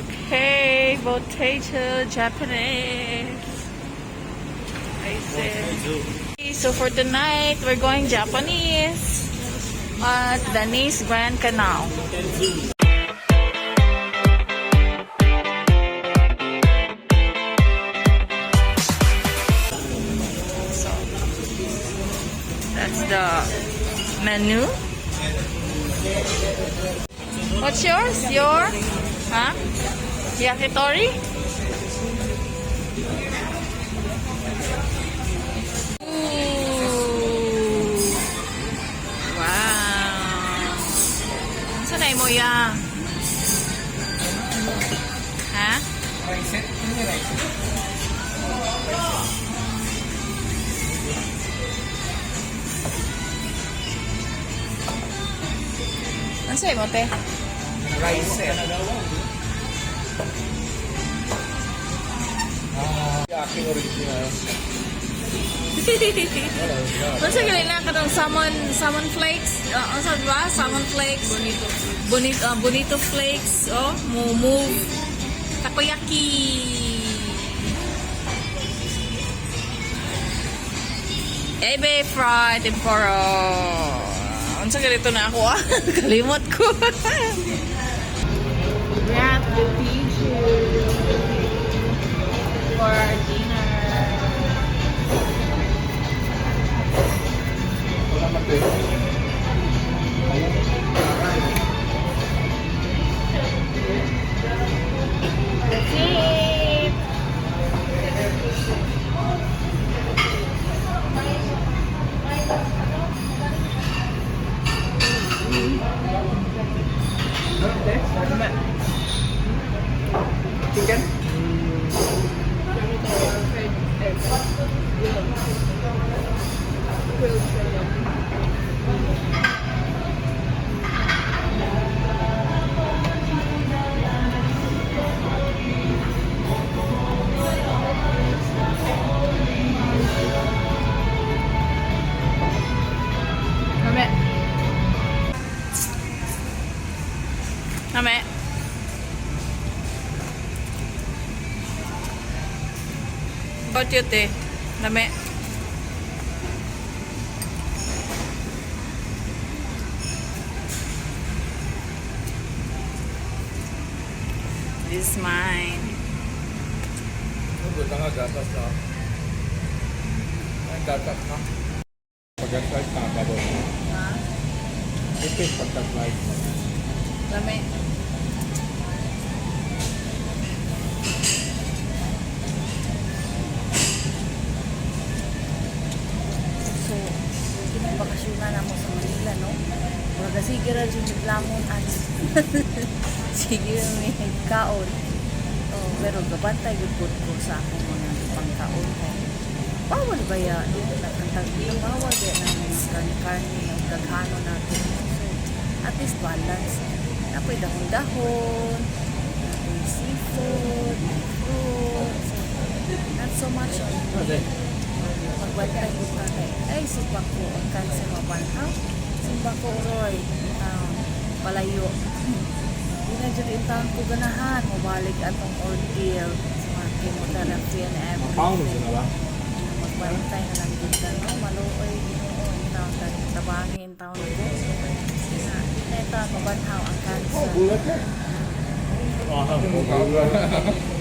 Okay, potato Japanese. I said. So for tonight, we're going Japanese at Venice Grand Canal. So that's the menu. What's yours? Your? Huh? Yakitori? Ooh. Wow. Saan na mo ya? Ha? Rice set? Ano yung rice? Ano sa'yo mo, te? Rice set. Ah, aking original. Ano sa gali na katong salmon salmon flakes? Ano sa ba? Salmon flakes. Bonito. Bonito, bonito flakes. Oh, mo move. Takoyaki. Ebe fried tempura. Unsa ganito na ako ah? Kalimot ko. Grab the tissue for our dinner. Wala man to eh. That's it. Chicken? Mame. Mame. About you, te? Lame. This is mine. Ano nga gatas na? Ay, gatas na. Pagka-slice na ba doon? Ha? Ipis pagka-slice. Lame. So, kinabakasyon na mo sa Manila, no? Muraga sige ra jud naglamon ani. Sige may kaon. Oh, pero gabantay gyud pud ko sa akong mga pangkaon kay bawal ba ya no? Nagkantag bawal ba ng mga karne-karne o daghano natin. So, at least balance. Napoy dahon-dahon, napoy seafood, may fruits. Not so much on meat. Magbantay ko ka kay ay simba ko ang cancer mabanhaw, simba ko uroy taon palayo, di na jud in taon ko ganahan mobalik atong ordeal sa mga chemotherapy and Pound everything. na ba? Magbantay na lang jud ta, no? Maluoy Ginoo in taon ta, tabangi in taon ko na di na in taon mabanhaw ang cancer. Bulat eh. Ah, bulat.